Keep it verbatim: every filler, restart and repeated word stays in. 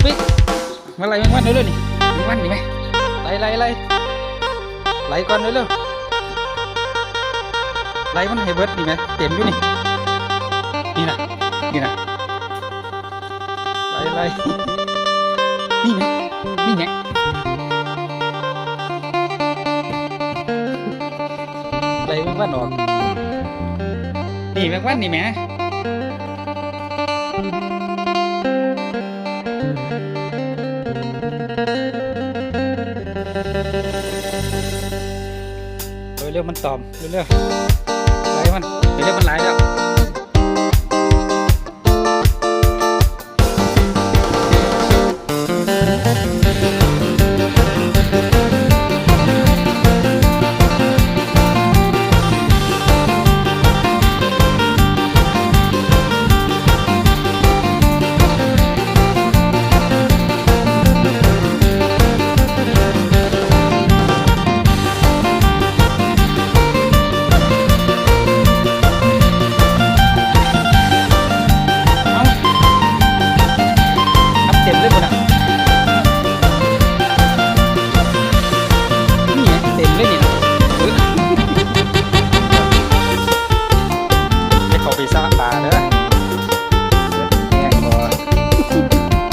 ปิ๊ก มาไล่แมงวันเร็วๆนี่ แมงวันนี่ไหม ไล่ไล่ไล่ ไล่ก่อนเร็วๆ ไล่มันให้เบิดนี่ไหม เต็มอยู่นี่ นี่นะ นี่นะ ไล่ไล่ นี่ไหม นี่ไหม ไล่แมงวันออก นี่แมงวันนี่แหม เออ เร็วมันตอม เร็วๆ ไล่มัน เร็วๆ มันไล่แล้ว